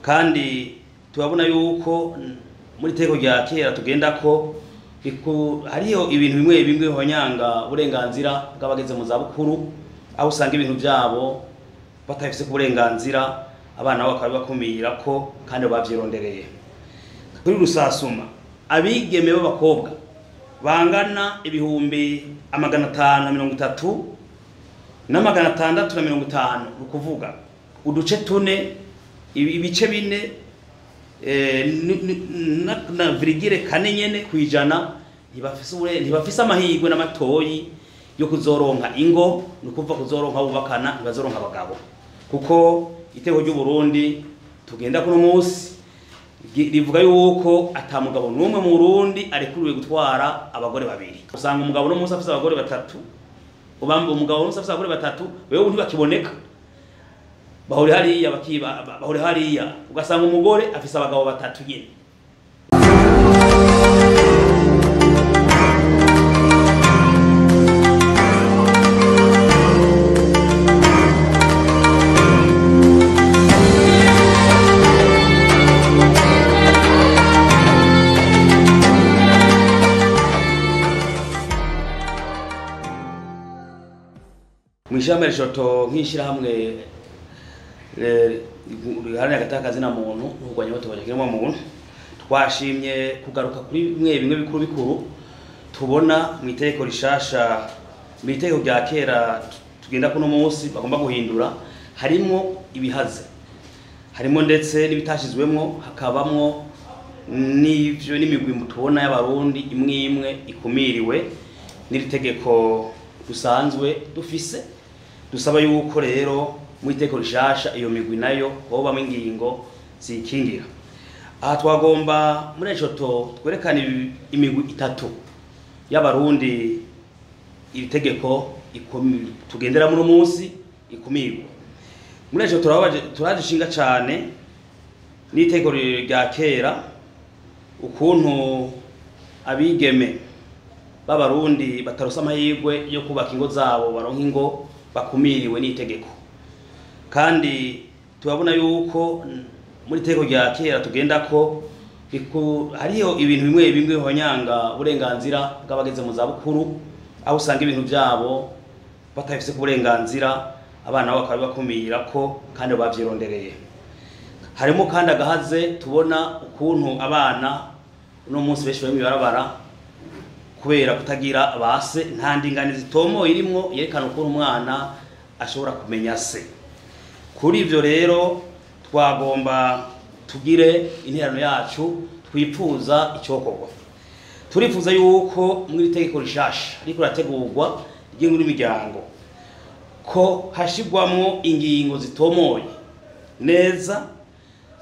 Kandi turabona yuko muri teko rya kera tugenda ko hariho ibintu bimwe bimwe bihonyanga uburenganzira bw'abageze mu zabukuru, aho usanga ibintu byabo batafise ku burenganzira, abana babo bakaba bakumira ko kandi bavyirondereye. Kuri rusasuma abigeme b'abakobwa bangana 530,650, ni ukuvuga uduce tune, ibice bine na virgule kane nyene kwijana, ntibafise amahirwe n'amatoyi yo kuzoronka ingo, ni ukuvuga kuzoronka bubakana, ntibazoronka abagabo, kuko iteko ry'u Burundi tugenda kuno munsi rivuga yuko ata mugabo n'umwe mu Burundi arekuriwe gutwara abagore babiri. Usanga umugabo no munsi afise abagore batatu, ubamba umugabo munsi afise abagore batatu, wewe ntibakiboneka, bahuri hariya bakiba, bahuri hariya, ugasanga umugore afise abagabo batatu nyene. Mw'ishirahamwe Reshoto, nk'ishirahamwe riharanira agateka na muntu no kurwanya ihohoterwa ry'ikiremwamuntu, twashimye kugaruka kuri bimwe bimwe bikuru bikuru tubona mu itegeko rishasha, mu itegeko rya kera tugenda kuno munsi bagomba guhindura. Harimo ibihaze, harimo ndetse n'ibitashizwemwo, hakabamwo n'ivyo n'imigwi tubona y'Abarundi imwe imwe ikumiriwe n'iri tegeko dusanzwe dufise. Dusaba yuko rero mu itegeko rishasha iyo migwi nayo hobamwo ingingo zikingira. Aha twagomba muri ejoto twerekana imigwi itatu y'Abarundi iri tegeko tugendera muri munsi ikumirwa. Muri ejo turaje cane n'itegeko rya kera, ukuntu abigeme b'Abarundi bataronse amahirwe yo kubaka ingo zabo, baronka ingo, bakumiriwe n'itegeko. Kandi turabona yuko muri itegeko rya kera tugenda ko hariho ibintu bimwe bimwe bihonyanga uburenganzira bw'abageze mu zabukuru, aho usanga ibintu byabo batafise ku burenganzira, abana babo bakaba bakumira ko kandi bavyirondereye. Harimo kandi agahaze tubona ukuntu abana uno munsi benshi bari mw'ibarabara kubera kutagira base. Nta ndinganizo itomo irimwo yerekana ukuntu umwana ashobora kumenya se. Kuri ivyo rero twagomba tugire interano yacu twipfuza icokorwa. Turifuza yuko muri itegeko rishasha riko rategurwa ry'ingo n'imiryango ko hashigwamwo ingingo zitomoye neza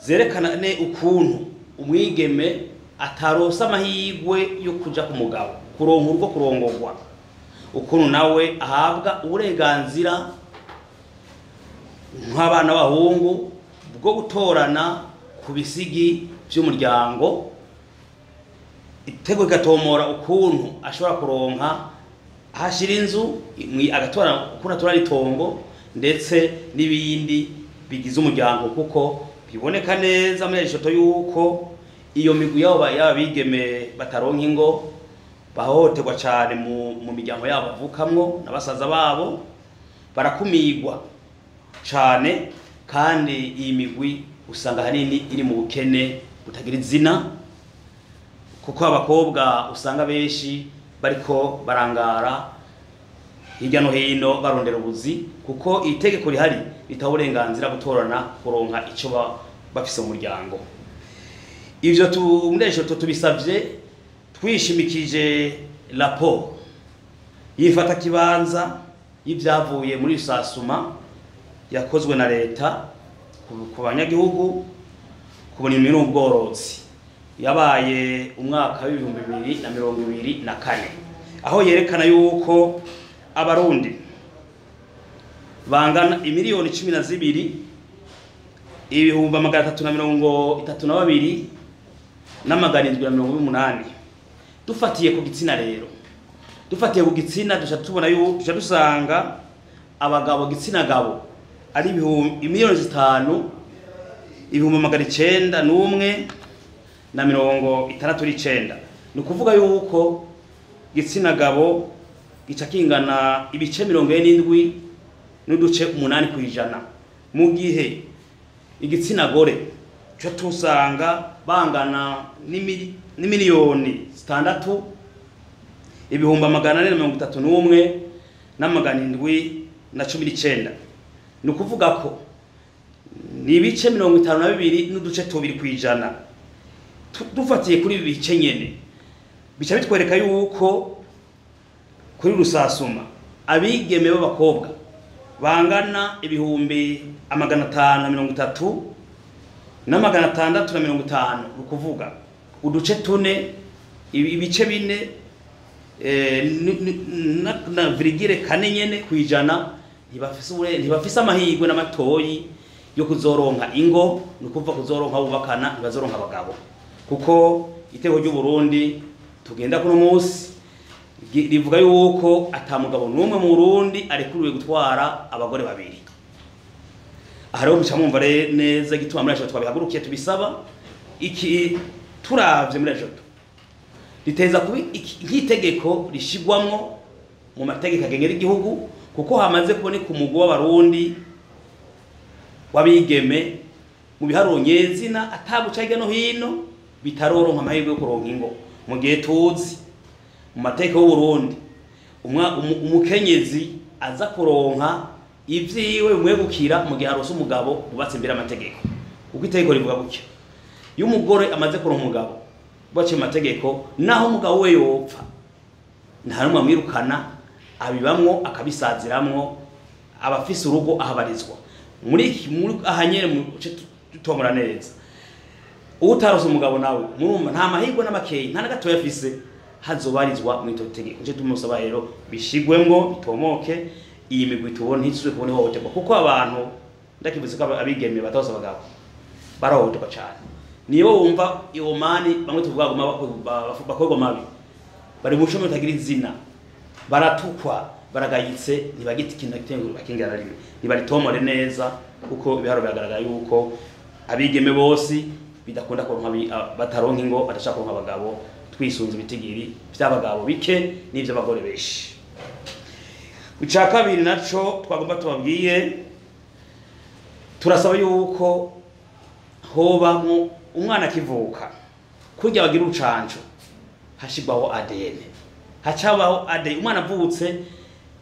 zerekana ne ukuntu umwigeme ataronsa amahirwe yo kuja ku mugabo, kuronka urugo, kurongorwa, ukuntu nawe ahabwa uburenganzira nk'abana b'abahungu bwo gutorana ku bisigi vy'umuryango. Itego igatomora ukuntu ashobora kuronka ahashira inzu, agatora ukuntu atora itongo ndetse n'ibindi bigize umuryango, kuko biboneka neza muri ishoto yuko iyo migwi yabo y'abigeme bataronka ingo bahohoterwa cane mu miryango yabo bavukamwo na basaza babo, barakumigwa cane. Kandi iyi migwi usanga ahanini iri mu bukene butagira izina, kuko abakobwa usanga benshi bariko barangara hirya no hino barondera ubuzi, kuko itegeko rihari ritaha uburenganzira gutorana kuronka ico bafise mu muryango. Ivyo muri ejo tubisavye twishimikije raporo yifata kibanza y'ivyavuye muri sasuma yakozwe na leta ku banyagihugu ku burimyi n'ubworozi yabaye umwaka w'2024, aho yerekana yuko Abarundi bangana 12,332,718. Dufatiye ku gitsina rero, dufatiye ku gitsina, duca tubona yuko duca dusanga abagabo, gitsina gabo, ari 5,000,000 901,069. Ni ukuvuga yuko igitsina gabo gica kingana ibice 47.8 kw'ijana, mu gihe igitsina gore cyo tusanga bangana n'imiliyoni 6 431,719. Ni ukuvuga ko ni ibice 52.2 kw'ijana. Dufatiye kuri ibi bice nyene, bica bitwereka yuko kuri rusasuma abigeme b'abakobwa bangana 530,650, ni ukuvuga uduce 4, ibice 4 na virigire 4 nyene kwijana ntibafise amahirwe n'amatoyi yo kuzoronka ingo, ni ukuvuga kuzoronka bubakana, ntibazoronka abagabo, kuko iteko ry'u Burundi tugenda kuno munsi rivuga yuko ata mugabo n'umwe mu Burundi arekuriwe gutwara abagore babiri. Aha rero muca mwumva neza igituma muri ejo twabihagurukiye tubisaba. Iki turavye muri ejo riteza kuba nk'itegeko rishigwamwo mu mategeko agengera igihugu, kuko hamaze kuboneka umugwi w'abarundi w'abigeme mu biharuro nyezina ataguca hirya no hino bitaroronka amahirwe yo kuronka ingo. Mu gihe tuzi mu mateka y'u Burundi umukenyezi aza kuronka ivyiwe bimwegukira mu gihe aronse umugabo bubatse imbere y'amategeko, kuko itegeko rivuga gutya: iyo umugore amaze kuronka umugabo bubatse mu mategeko, naho umugabo we yopfa nta n'umwe amwirukana, abibamwo akabisaziramwo, abafise urugo ahabarizwa. Muri aha nyene muce dutomora neza, utarose umugabo nawe murumva nta mahirwe n'amakeyi, nta na gatoya afise, hazobarizwa mu ito tegeko. Nce tumusaba rero bishigwemwo bitomoke, iyi migwi tubona ntisubire kubona ihohoterwa, kuko abantu ndakivuze ko abigeme batose abagabo barahohoterwa cyane. Niyo wumva iomani bamwe tuvuga ngo bakorwa mabi, bari mu shomero tagira izina, baratukwa, baragayitse, ntibagita ikintu gitengo bakingana rimwe, ntibaritomore neza, kuko ibiharo biragaragara yuko abigeme bose bidakunda kuronka, bataronka ingo, badashaka kuronka abagabo, twisunze ibitigiri by'abagabo bike n'ivy'abagore benshi. Ica kabiri naco twagomba tubabwiye, turasaba yuko hobamwo umwana akivuka kurya bagira urucanco hashigwaho ADN, hacabaho ADN. Umwana avutse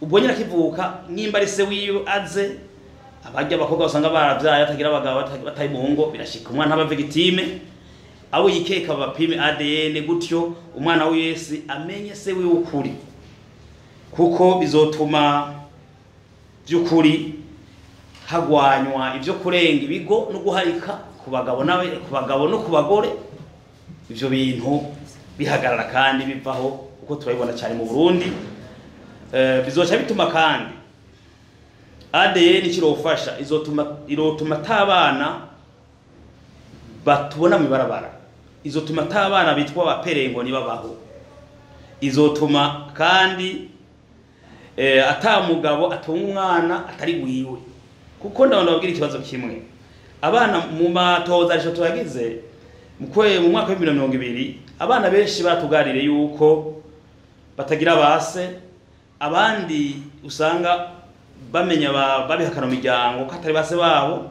ubwo nyine akivuka, nimba ari se wiwe aze, abarya abakobwa usanga baravyaye batagira abagabo batari mu ngo, birashika umwana aba victime, abo yikeka bapime ADN, gutyo umwana wese amenye se wiwe ukuri, kuko bizotuma by'ukuri hagwanywa ivyo kurenga ibigo no guharika ku bagabo n'abe ku bagabo no ku bagore. Ivyo bintu bihagarara kandi bivaho, kuko turabibona cyane mu Burundi. Bizoca bituma kandi ADN kirofasha, izotuma irotuma tabana batubona mu barabara, izotuma tabana bitwa abaperengo nibabaho, izotuma kandi atamugabo atunga umwana atari wiwe. Kuko ndabona babwira ikibazo kimwe, abana mu matoza arisho tuyagize mu mwaka wa 2020, abana benshi batugarire yuko batagira base, abandi usanga bamenya babihakana mu miryango ko atari base babo,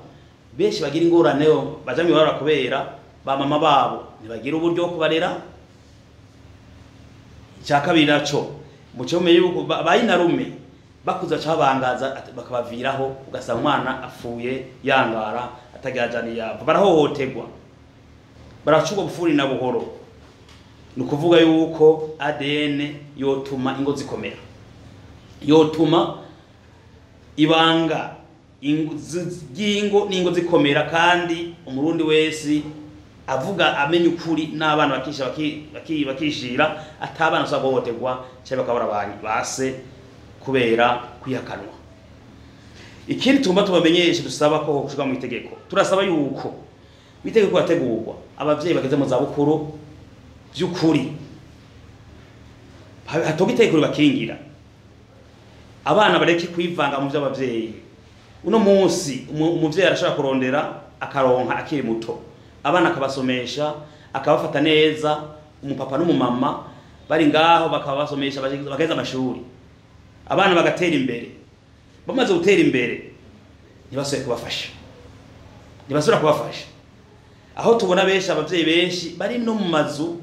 benshi bagira ingorane baja mu barabara kubera ba mama babo ntibagira uburyo bwo kubarera. Icya kabiri naco muce mumenye yuko bayinarume bakuza cabangaza bakabaviraho, ugasanga umwana apfuye yangara atagira jani yava, barahohoterwa, baracugwa bufuri na buhoro. Ni ukuvuga yuko ADN yotuma ingo zikomera, yotuma ibanga ry'ingo n'ingo zikomera, kandi umurundi wese avuga amenya ukuri, n'abana bakisha bakishira atabana usaba guhohoterwa cyangwa bakabura base kubera kwihakanwa. Ikindi tugomba tubamenyeshe, dusaba ko hoshirwa mu itegeko, turasaba yuko itegeko yategurwa abavyeyi bageze mu zabukuru by'ukuri hatoga itegeko ribakingira, abana bareke kwivanga mu vy'abavyeyi. Uno munsi umuvyeyi arashobora kurondera akaronka akiri muto, abana akabasomesha, akabafata neza, umupapa n'umumama bari ngaho bakabasomesha bagaheza amashuri, abana bagatera imbere. Bamaze gutera imbere ntibasubire kubafasha, ntibasubira kubafasha. Aho tubona benshi, abavyeyi benshi bari no mu mazu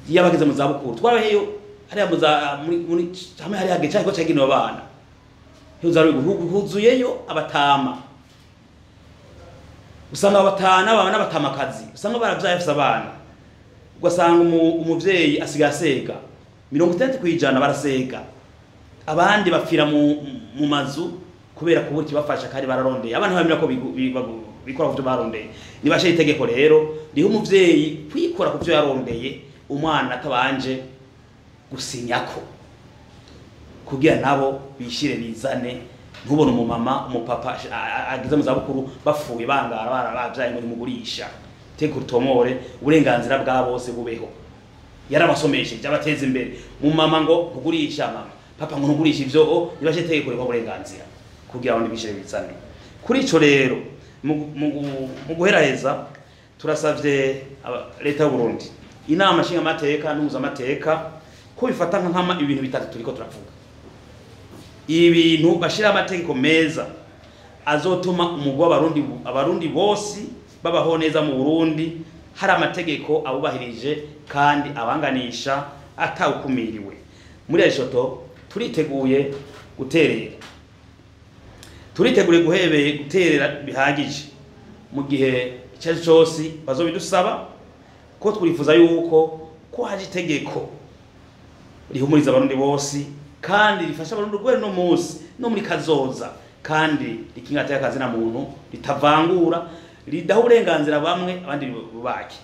y'abageze mu zabukuru, twaraheyo hariya muri hamwe hari hage cyangwa cyagenewe abana, huzuyeyo abatama. Usanga abatana abana n'abatamakazi, usanga baravyaye bafise abana, ugasanga umuvyeyi asigaye asega 60% barasega, abandi bapfira mu mazu kubera kubura ikibafasha kandi bararondeye. Abana ntibamenya ko bikora ku byo barondeye. Nibashe itegeko rero riha umuvyeyi kwikora ku byo yarondeye, umwana atabanje gusinyako, kugira nabo bishire bizane. Ntubone umumama umupapa ageze mu zabukuru bapfuye bangara barabavyaye ngo nimugurisha. Tegeko rutomore uburenganzira bwa bose bubeho. Yarabasomesheje abateza imbere. Mumama ngo ntugurisha, mama papa ngo ntugurisha ivyo, nibashe itegeko riha uburenganzira kugira ngo bishire bizane. Kuri ico rero mu guheraheza turasavye leta y'u Burundi, inama nshingamateka n'impuzamateka, ko bifata nkama ibintu bitatu turiko turavuga. Ibintu bashira amategeko meza azotuma umugwi w'abarundi, abarundi bose babaho neza mu Burundi, hari amategeko abubahirije kandi abanganisha atawukumiriwe. Muri Eshoto turiteguye guterera, turiteguye guhebeye guterera bihagije mu gihe icyo cyose bazobidusaba, ko twirifuza yuko ko haje itegeko rihumuriza abarundi bose kandi rifasha abarundi guhera no munsi no muri kazoza, kandi rikinga akazi na muntu, ritavangura, ridaha uburenganzira bamwe abandi bubake.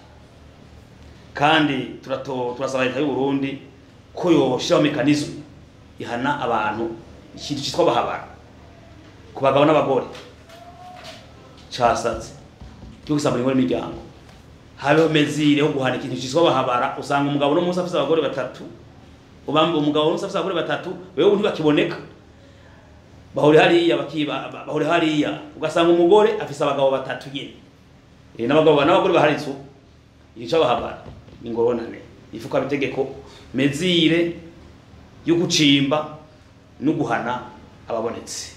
Kandi turasaba leta y'u Burundi ko yoshiraho mekanisme ihana abantu ikintu cyitwa bahabara ku bagabo n'abagore casatse cyo gusambura ingoro n'imiryango. Habeho mezire yo guhana ikintu cyitwa bahabara. Usanga umugabo no munsi afise abagore batatu, ubamba umugabo munsi afise abagore batatu, wewe ntibakiboneka, bahuri hariya bakiba, bahuri hariya, ugasanga umugore afise abagabo batatu nyene. N'abagabo n'abagore baharitse ico bahabara ingorane. Ifuka bitegeko mezire yo gucimba no guhana ababonetse.